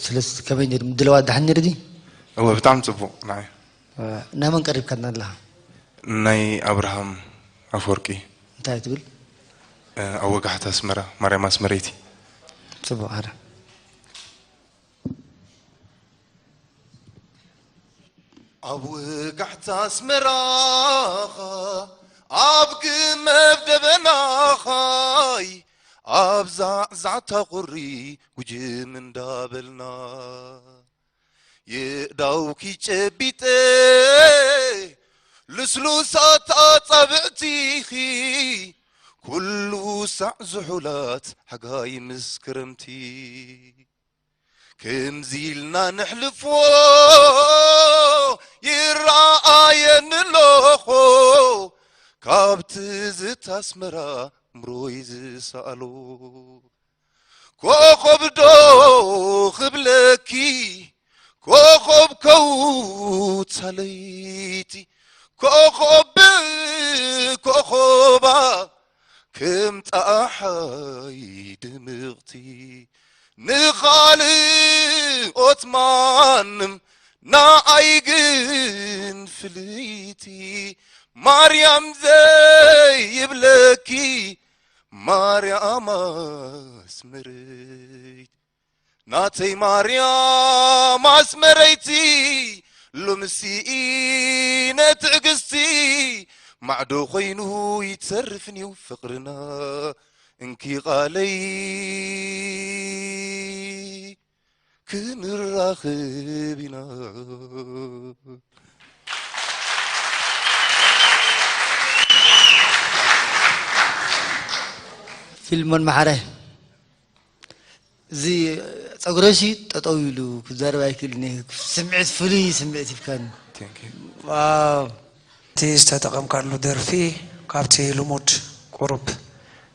ስለዚ ከመይ ነይሩ ምድላዋት? ደሓን ነይሩ ድዩ? እወ፣ ብጣዕሚ ጽቡቕ። ንዓይ ናይ መን ቀሪብካና ኣለኻ? ናይ ኣብርሃም ኣፈወርቂ። እንታይ ትብል? ኣብ ወጋሕታ ኣስመራ፣ ማርያም ኣስመረይቲ። ጽቡቕ። ኣረ ኣብ ወጋሕታ ኣስመራኻ፣ ኣብ ግመብ ደበናኻይ፣ ኣብ ዛዕዛዕታ ቁሪ ጉጅም እንዳበልና፣ የእዳውኪ ጨቢጠ ልስሉሳት ኣጻብዕቲኺ፣ ኩሉ ሳዕ ዝሑላት ሓጋይ ምስ ክረምቲ። ከምዚ ኢልና ነሕልፎ ይረኣየኒ ኣለኹ፣ ካብ ትዝታ ኣስመራ እምሮይ ዝሰኣሎ። ኮኾብ ዶ ክብለኪ፣ ኮኾብ ከውታ ለይቲ፣ ኮኾብ ኮኾባ ከም ጸሓይ ድምቕቲ፣ ንኻልኦት ማንም ንዓይ ግን ፍልይቲ። ማርያም ዘይብለኪ ማርያም ኣስመረይቲ፣ ናተይ ማርያም ኣስመረይቲ፣ ሎምሲ ኢነ ትዕግስቲ፣ ማዕዶ ኮይኑ ይተርፍንዩ ፍቕርና፣ እንኪ ቓለይ ክንራኽብ ኢና። ፊልሞን መሓረ፣ እዚ ጸጉረሲ ጠጠው ኢሉ ክዛረብ ኣይክእልን እየ። ስምዒት፣ ፍሉይ ስምዒት ሂብካኒ። Thank you። ዋው። እቲ ዝተጠቐምካሉ ደርፊ ካብቲ ልሙድ ቁሩብ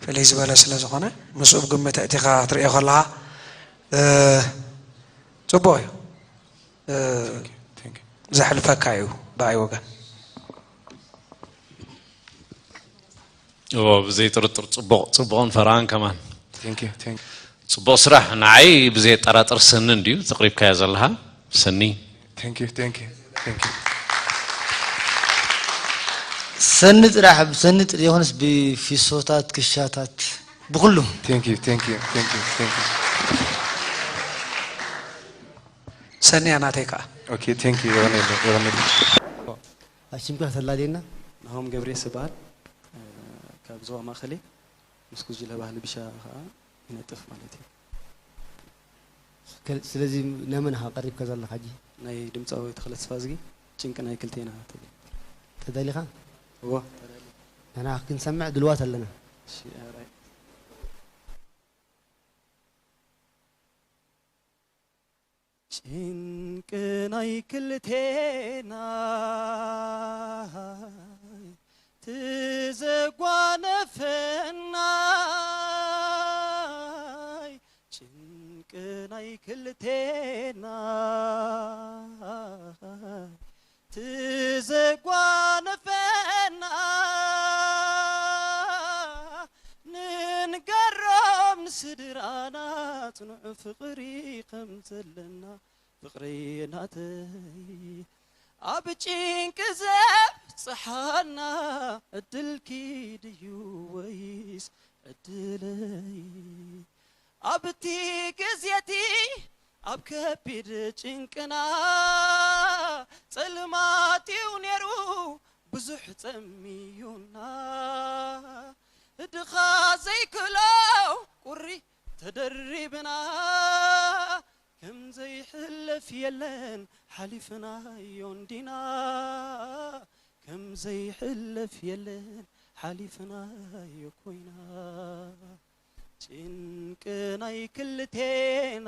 ፍልይ ዝበለ ስለ ዝኾነ ምስኡ ብግምት ኣእቲኻ ክትርእዮ ከለኻ እ፣ ጽቡቕ እዩ። እ፣ Thank you። ዘሕልፈካ እዩ ብኣይ ወገን። እዎ፣ ብዘይ ጥርጥር ጽቡቕ፣ ጽቡቕን ፈራን ከማን። Thank you። Thank you። ጽቡቕ ስራሕ፣ ንዓይ ብዘይ ኣጠራጥር ሰኒ እንድዩ ተቕሪብካዮ ዘለኻ። ሰኒ። Thank you። Thank you። Thank you። ሰኒ ጥራሕ፣ ብሰኒ ጥሪ ዘይኮነስ ብፊሶታት፣ ክሻታት፣ ብኹሉ። Thank you። Thank you። Thank you። Thank you። ሰኒ እያ ናተይ ከኣ። Okay። Thank you። የቐነለ፣ የቐነለ። ሽምካ ከተላልየና? ናሆም ገብሬስ እበሃል። ካብ ዞባ ማእኸል እየ። ምስ ጉጅለ ባህሊ ቢሻ ኸዓ ይነጥፍ ማለት እዩ። ከ-፣ ስለዚ ናይ መን ኢኻ ቀሪብካ ዘለኻ ሕጂ? ናይ ድምፃዊ ተኽለ ተስፋዝጊ ጭንቂ ናይ ክልቴና ትብል። ተዳሊኻ? እዎ፣ ተዳልየ። ንሕና ክንሰምዕ ድልዋት ኣለና። እሺ፣ ኣራይ። ጭንቂ ናይ ክልቴና ትዘጓነፈናይ፣ ጭንቂ ናይ ክልቴና ትዘጓነፈና፣ ንንገሮም ንስድራና ጽኑዕ ፍቕሪ ከም ዘለና። ፍቕረይ ናተይ ኣብ ጭንቂ ዘብጽሓና፣ ዕድልኪ ድዩ ወይስ ዕድለይ? ኣብቲ ግዜቲ ኣብ ከቢድ ጭንቅና፣ ጸልማት'ዩ ነይሩ ብዙሕ ጸሚዩና። ድኻ ዘይክእሎ ቁሪ ተደሪብና፣ ከም ዘይሕለፍ የለን ሓሊፍናዮ እንዲና፣ ከም ዘይሕለፍ የለን ሓሊፍናዮ ኮይና። ጭንቂ ናይ ክልቴና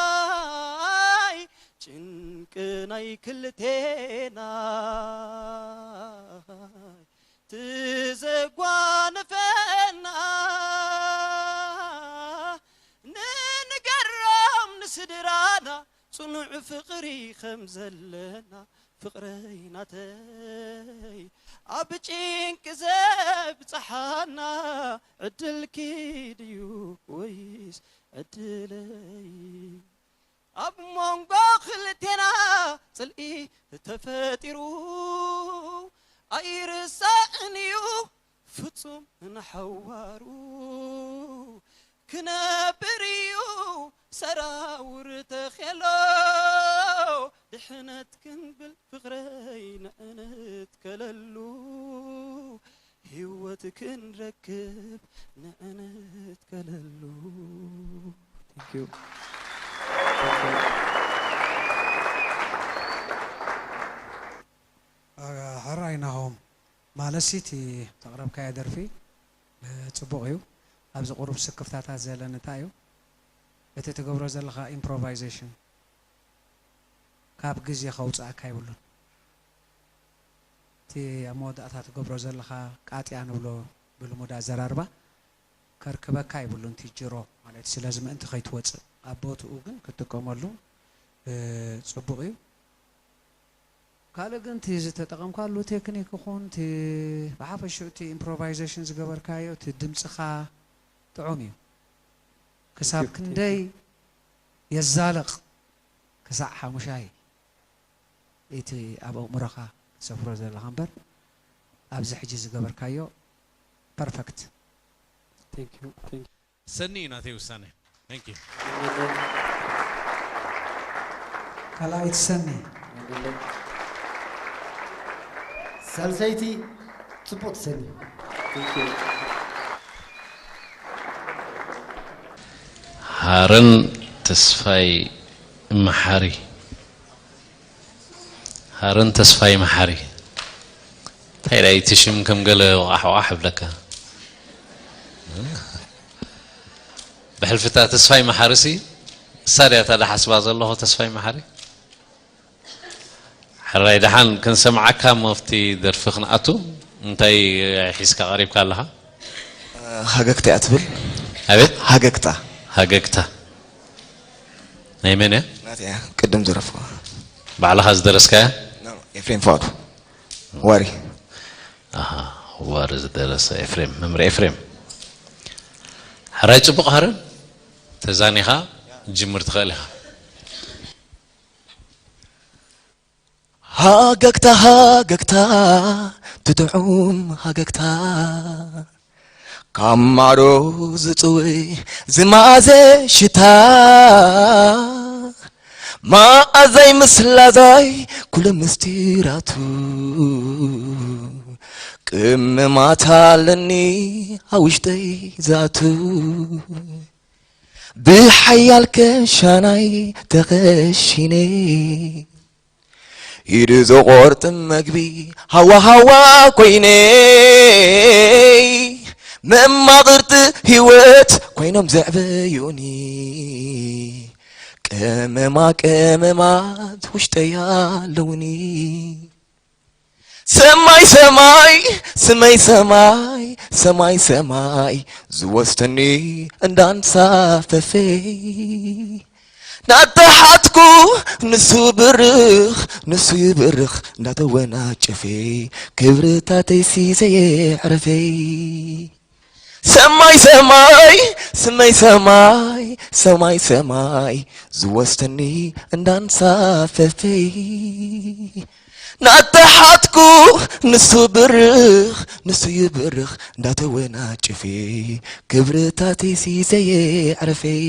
ትዘጓነፈናይ፣ ጭንቂ ናይ ክልቴና ትዘጓነፈና፣ ንንገሮም ንስድራና ጽኑዕ ፍቕሪ ከም ዘለና። ፍቕረይ ናተይ ኣብ ጭንቂ ዘብጽሓና ዕድልኪ ድዩ ወይስ ዕድለይ? ኣብ መንጎ ክልቴና ጽልኢ ተፈጢሩ ኣይርሳዕን እዩ ፍጹም ንሓዋሩ ክነብር እዩ ሰራውር ተኼሎ ድሕነት ክንብል ፍቕረይ ንዕነት ከለሉ ህይወት ክንረክብ ንዕነት ከለሉ። Thank you. ሕራይ ናሆም፣ ማለትሲ እቲ ዘቕረብካዮ ደርፊ ጽቡቕ እዩ። ኣብዚ ቁሩብ ስክፍታታት ዘለኒ እንታይ እዩ፣ እቲ ትገብሮ ዘለኻ ኢምፕሮቫይዜሽን ካብ ግዜ ከውጽኣካ ይብሉን። እቲ ኣብ መወዳእታ ትገብሮ ዘለኻ ቃጥያ ንብሎ ብልሙድ ኣዘራርባ ከርክበካ ይብሉን። እቲ ጅሮ ማለት ስለዚ ምእንቲ ከይትወጽእ ኣብ ቦትኡ ግን ክትጥቀመሉ ጽቡቕ እዩ። ካልእ ግን እቲ ዝተጠቐምካሉ ቴክኒክ ይኹን እቲ ብሓፈሽኡ እቲ ኢምፕሮቫይዜሽን ዝገበርካዮ እቲ ድምፅኻ ጥዑም እዩ። ክሳብ ክንደይ የዛልቕ ክሳዕ ሓሙሻይ እቲ ኣብ ኣእምሮኻ ትሰፍሮ ዘለኻ እምበር ኣብዚ ሕጂ ዝገበርካዮ ፐርፈክት። Thank you. Thank you. ሰኒ እዩ ናተይ ውሳነ። Thank you። ካልኣይቲ ሰኒ ሳልሰይቲ ጽቡቕ ሰኒ ሃረን ተስፋይ መሓሪ ሃረን ተስፋይ መሓሪ እንታይ ዳይ እቲ ሽም ከም ገለ ወቓሕ ወቓሕ ይብለካ ብሕልፍታ ተስፋይ መሓሪ ሲ እሳ ድያ እታ ዳሓስባ ዘለኹ ተስፋይ መሓሪ ሕራይ ደሓን ክንሰምዓካ እሞ ኣብቲ ደርፊ ክንኣቱ እንታይ ሒዝካ ቀሪብካ ኣለኻ? ሃገግታ እያ ትብል። ኣቤት ሃገግታ ሃገግታ ናይ መን እያ? ናተይ እያ ቅድም ዝረፍኩ። ባዕልኻ ዝደረስካያ? ኤፍሬም ፍቓዱ ዋሪ። ኣሃ ዋሪ ዝደረሰ ኤፍሬም መምሪ ኤፍሬም። ሕራይ ጽቡቕ ሃረን ተዛኒኻ ጅምር ትኽእል ኢኻ። ሃገግታ ሃገግታ ትጥዑም ሃገግታ ካብ ማዶ ዝጽውዕ ዝማዘ ሽታ ማኣዛይ ምስላዛይ ኩሉ ምስጢራቱ ቅምማት ኣለኒ ኣብ ውሽጠይ ዝኣቱ ብሓያል ከሻናይ ተኸሺነ ኢድ ዝቖርጥ መግቢ ሃዋ ሃዋ ኮይነ መማቕርቲ ህይወት ኮይኖም ዘዕበዩኒ ቀመማ ቀመማት ውሽጠይ ኣለውኒ ሰማይ ሰማይ ስመይ ሰማይ ሰማይ ሰማይ ዝወስደኒ እንዳንሳፈፈይ ናተሓትኩ ንሱ ብርኽ ንሱ ይብርኽ እንዳተወናጨፈ ክብርታተይሲ ዘየዕረፈይ ሰማይ ሰማይ ስመይ ሰማይ ሰማይ ሰማይ ዝወስደኒ እንዳንሳፈፈይ ናተሓትኩ ንሱ ብርኽ ንሱ ይብርኽ እንዳተወናጨፈ ክብርታተይሲ ዘየዕረፈይ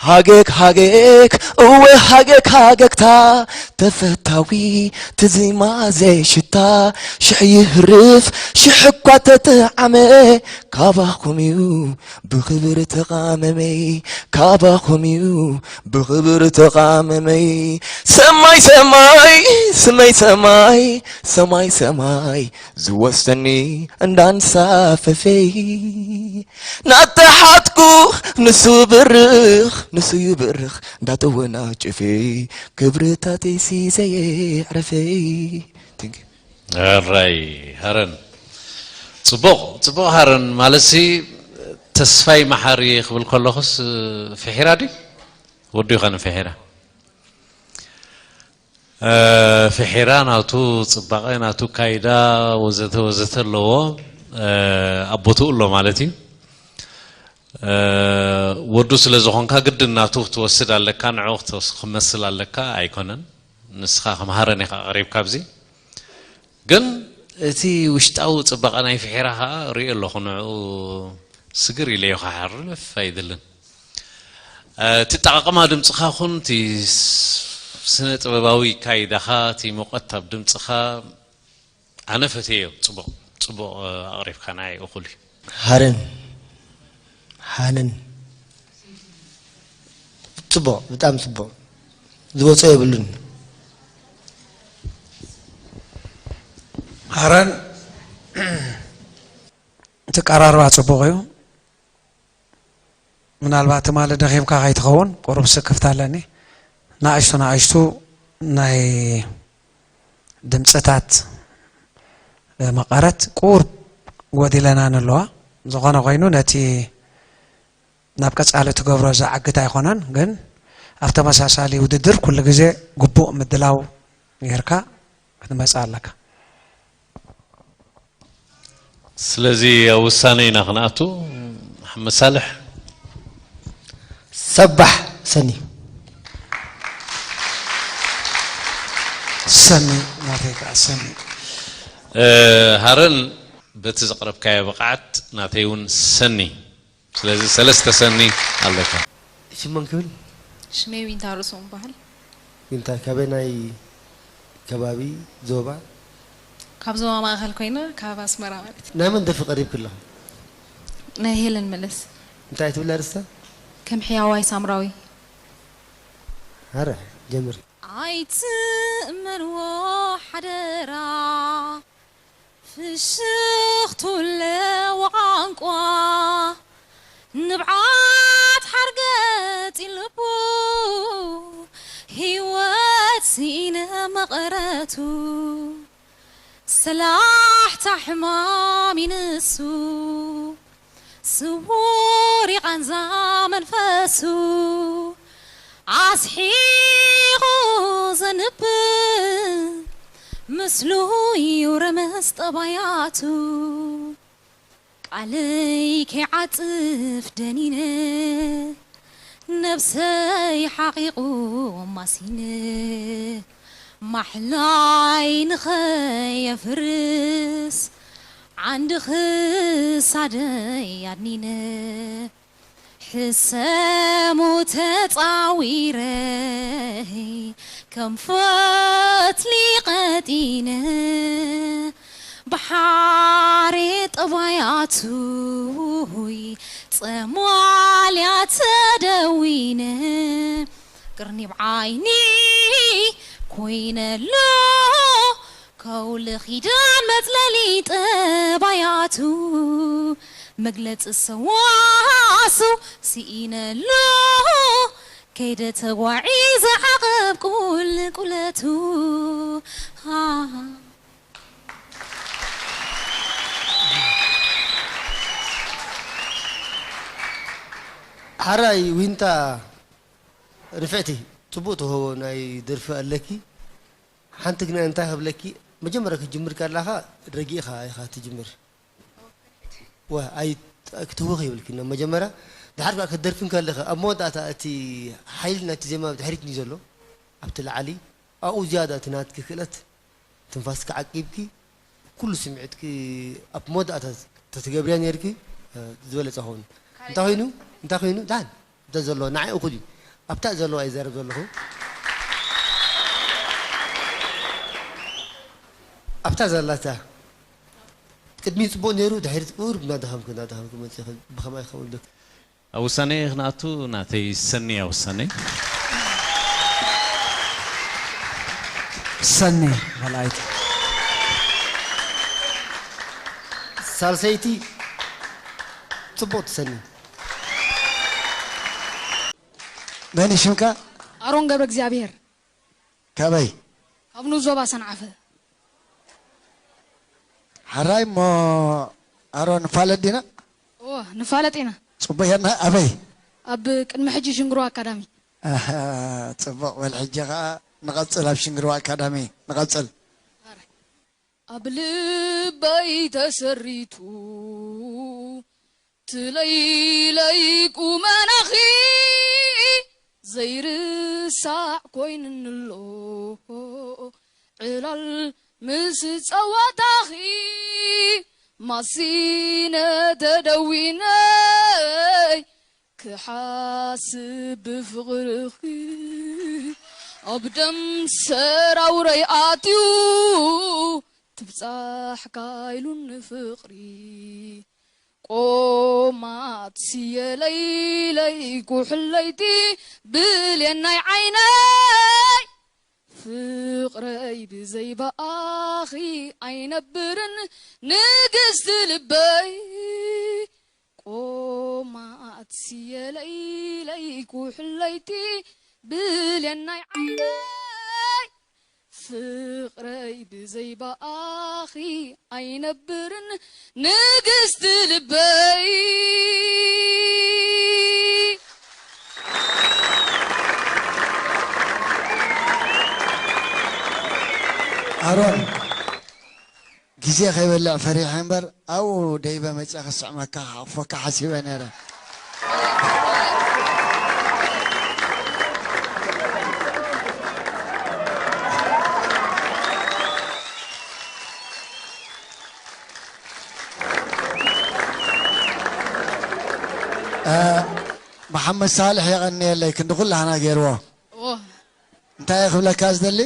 ሃገግ ሃገግ እወ ሃገግ ሃገግታ ተፈታዊ ትዚማ ዘይሽታ ሽሕ ይህርፍ ሽሕ እኳ ተጠዓመ ካባኹም እዩ ብኽብሪ ተቓመመይ ካባኹም እዩ ብኽብሪ ተቓመመይ ሰማይ ሰማይ ስመይ ሰማይ ሰማይ ሰማይ ዝወስደኒ እንዳንሳፈፈይ ናተሓትኩ ንሱ ብርኽ ንሱ ይብርኽ እንዳተወናጨፈ ክብርታተይሲ ዘየዕረፈይ ራይ ሃረን ጽቡቕ ጽቡቕ ሃረን ማለትሲ ተስፋይ መሓሪ ክብል ከለኹስ ፍሒራ ድዩ ወዲ ይኸን ፍሒራ እ፣ ፍሒራ ናቱ ጽባቐ፣ ናቱ ካይዳ፣ ወዘተ ወዘተ ኣለዎ። እ፣ ኣብ ቦትኡ ኣሎ ማለት እዩ። እ፣ ወዱ ስለ ዝኾንካ ግድን ናቱ ክትወስድ ኣለካ፣ ንዕኡ ክትወስ-፣ ክትመስል ኣለካ ኣይኮነን። ንስኻ ከም ሃረን ኢኻ ቀሪብካ ኣብዚ። ግን እቲ ውሽጣዊ ጽባቐ ናይ ፍሒራ ኸኣ ርእዮ ኣለኹ፣ ንዕኡ ስግር ኢለዮ ክሓርፍ ኣይደልን። እ፣ እቲ ኣጠቓቕማ ድምጽኻ ኹን እቲ ስ-፣ ስነ ጥበባዊ ካይዳኻ፣ እቲ ሙቐት ኣብ ድምጽኻ ኣነ ፈትየዮ። ጽቡቕ፣ ጽቡቕ፣ እ፣ ኣቕሪብካ፣ ንዓይ እኹል እዩ። ሃረን፣ ሃነን። ጽቡቕ፣ ብጣዕሚ ጽቡቕ። ዝወጾ የብሉን። ሃረን፣ እቲ ቀራርባ ጽቡቕ እዩ። ምናልባት ትማሊ ደኺምካ ከይትኸውን፣ ቁሩብ ስክፍታ ኣለኒ። ንኣሽቱ ንኣሽቱ ናይ ድምጽታት መቐረት ቁሩብ ጎዲለናን ኣለዋ። ዝኾነ ኮይኑ፣ ነቲ ናብ ቀጻሊ ትገብሮ ዝዓግት ኣይኮነን፣ ግን ኣብ ተመሳሳሊ ውድድር ኩሉ ግዜ ግቡእ ምድላው ጌርካ ክትመጽእ ኣለካ። ስለዚ ኣብ ውሳነ ኢና ክንኣቱ። መሓመድ ሳልሕ። ሰባሕ ሰኒ። ሰኒ፣ ናተይ ከዓ ሰኒ። እ፣ ሃረን፣ በቲ ዘቕረብካዮ ብቕዓት ናተይ እውን ሰኒ። ስለዚ ሰለስተ ሰኒ ኣለካ። ሽም መን ክብል? ሽመይ ዊንታ ርእሶም ይበሃል። ዊንታ፣ ካበይ ናይ ከባቢ ዞባ? ካብ ዞባ ማእኸል ኮይነ፣ ካብ ኣስመራ ማለት እዩ። ናይ መን ደርፊ ቀሪብኪ ኣለኺ? ናይ ሄለን መለስ። እንታይ ትብል ኣርእስታ? ከም ሕያዋይ ሳምራዊ። ኣረ፣ ጀምሪ። ኣይትእመንዎ ሓደራ፣ ፍሽኽቱ ኣለዎ ቋንቋ፣ ንብዓት ሓርገጽ ልቡ፣ ህይወት ስኢነ መቐረቱ፣ ሰላሕታ ሕማም ይንሱ፣ ስዉር ቃንዛ መንፈሱ ኣስሒቑ ዘንብብ፣ ምስሉ ይውረመስ ጠባያቱ። ቃለይ ከይዓጽፍ ደኒነ፣ ነብሰይ ሓቒቑ ኣማሲነ፣ ማሕላይ ንኸየፍርስ ዓንዲ ክሳደይ ኣድኒነ። ሕሰሙ ተጻዊረ ከም ፈትሊ ቀጢነ፣ ብሓሬ ጠባያቱይ ጸማልያ ተደዊነ፣ ቅርኒብ ዓይኒ ኮይነሎ ከውሊ ኪዳን መጽለሊ ጠባያቱ፣ መግለጺ ሰዋስው ስኢነሉ፣ ከይደ ተጓዒዘ ዓቐብ ቁልቁለቱ። ሓራይ ዊንታ፣ ንፍዕቲ፣ ጽቡቕ ተውህቦ ናይ ደርፊ ኣለኪ። ሓንቲ ግና እንታይ ክብለኪ፣ መጀመርያ ክትጅምር ከለኻ ረጊእኻ ኢኻ ትጅምር። ወ-፣ ኣይ-፣ ክትህወኺ የብልኪን። መጀመርያ ድሓር ከኣ ክትደርፊ እንከለኺ፣ ኣብ መወዳእታ እቲ ሓይሊ ናይቲ ዜማ ብድሕሪት እንድዩ ዘሎ፣ ኣብቲ ላዕሊ፣ ኣብኡ ዝያዳ እቲ ናትኪ ክእለት፣ ትንፋስኪ ዓቂብኪ፣ ኩሉ ስምዒትኪ ኣብ መወዳእታ ተትገብርያ ነይርኪ፣ እ፣ ዝበለጸ ኸውን። እንታይ ኮይኑ? እንታይ ኮይኑ? ደሓን። እንተ ዘሎ ንዓይ እኹል እዩ። ኣብታ ዘለዋ ይዛረብ ዘለኹ። ኣብታ ዘላታ ቅድሚ ጽቡቕ ነይሩ፣ ድሕሪት ቁሩብ እናደኸምኩ፣ እናደኸምኩ መጺኹ። ብኸማይ ክኸውን ዶ? ኣብ ውሳኔ ክንኣቱ ናተይ ሰኒ እያ ውሳኔ። ሰኒ ካልኣይቲ። ሳልሰይቲ ጽቡቕቲ ሰኒ። መን እዩ ሽምካ? ኣሮን ገብረ እግዚኣብሔር። ካበይ? ካብ ንኡስ ዞባ ሰንዓፈ። ሓራይ እሞ ኣሮን ንፋለጥ ዲና? እወ፣ ንፋለጥ ኢና። ጽቡቕ ጌርና። ኣበይ? ኣብ ቅድሚ ሕጂ ሽንግሮ ኣካዳሚ። ኣሃ፣ ጽቡቕ በል። ሕጂ ኸኣ ንቐጽል፣ ኣብ ሽንግርዋ ኣካዳሚ ንቐጽል። ኣብ ልበይ ተሰሪቱ ትለይለይ ቁመናኺ ዘይርሳዕ ኮይንንሎ ዕላል ምስ ጸዋታኺ ማሲነ ተደዊነይ ክሓስብ ብፍቕርኺ ኣብ ደም ሰራውረይ ኣትዩ ትብጻሕ ካይሉኒ ፍቕሪ ቆማት ስየ ለይለይ ኩሕለይቲ ብሌን ናይ ዓይነይ ፍቕረይ ብዘይ ብኣኺ ኣይነብርን ንግስቲ ልበይ ቆማት ስየ ለይለይ ኩሕለይቲ ብሌን ናይ ዓይነይ ፍቕረይ ብዘይ ብኣኺ ኣይነብርን ንግስቲ ልበይ። ኣሮን፣ ግዜ ከይበልዕ ፈሪሐ እምበር ኣብኡ ደይበ መፅአ ክስዕመካ ክሓቕፈካ ሓሲበ ነይረ። መሓመድ ሳልሕ የቐንየለይ ክንዲ ኩላህና ገይርዎ። እንታይ እየ ክብለካ ዝደሊ፣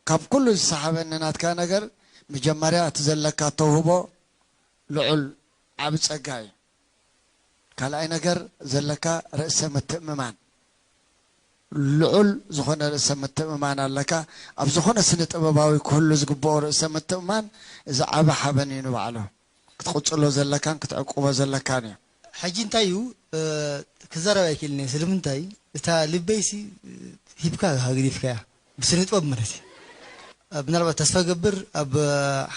ካብ ኩሉ ዝሰሓበኒ ናትካ ነገር መጀመርያ እቲ ዘለካ ተውህቦ ልዑል ዓቢ ጸጋ እዩ። ካልኣይ ነገር ዘለካ ርእሰ ምትእምማን፣ ልዑል ዝኾነ ርእሰ ምትእምማን ኣለካ። ኣብ ዝኾነ ስነ ጥበባዊ ክህሉ ዝግብኦ ርእሰ ምትእምማን እዚ ዓቢ ሓበን እዩ ንባዕሉ። ክትቕጽሎ ዘለካን ክትዕቅቦ ዘለካን እዩ። ሕጂ እንታይ እዩ ክዛረብ ኣይክእልን እየ። ስለምንታይ እታ ልበይሲ ሂብካ ኣግዲፍካያ ብስነ ጥበብ ማለት እዩ። ምናልባት ተስፋ ገብር ኣብ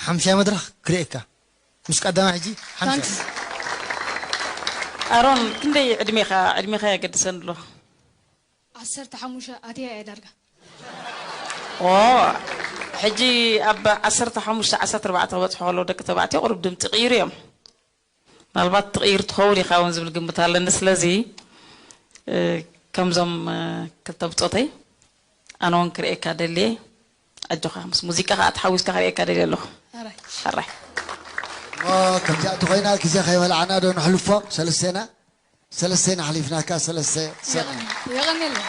ሓምሻይ መድረኽ ክርእየካ ምስ ቀዳማይ ሕጂ ሓምሻይ ኣሮን ክንደይ ዕድሜኻ ዕድሜኻ የገድሰን ኣሎ። ዓሰርተ ሓሙሽተ ኣትያ እየ ዳርጋ። ኦ ሕጂ ኣብ ዓሰርተ ሓሙሽተ ዓሰርተ ኣርባዕተ ክበፅሑ ከለዉ ደቂ ተባዕትዮ ቁሩብ ድምፂ ቅይሩ እዮም። ምናልባት ትቕይር ትኸውን ኢኻ እውን ዝብል ግምት ኣለኒ። ስለዚ ከምዞም ክልተ ብፆተይ ኣነ እውን ክርእየካ ደልየ። ኣጆኻ ምስ ሙዚቃ ከዓ ተሓዊስካ ክርእየካ ደልየ ኣለኹ። ሕራይ። ከምዚኣ እንተኮይና ግዜ ከይበላዕና ዶ ንሕልፎ ሰለስቴና? ሰለስቴና ሓሊፍናካ ሰለስተ ሰነ። የቐንየለይ።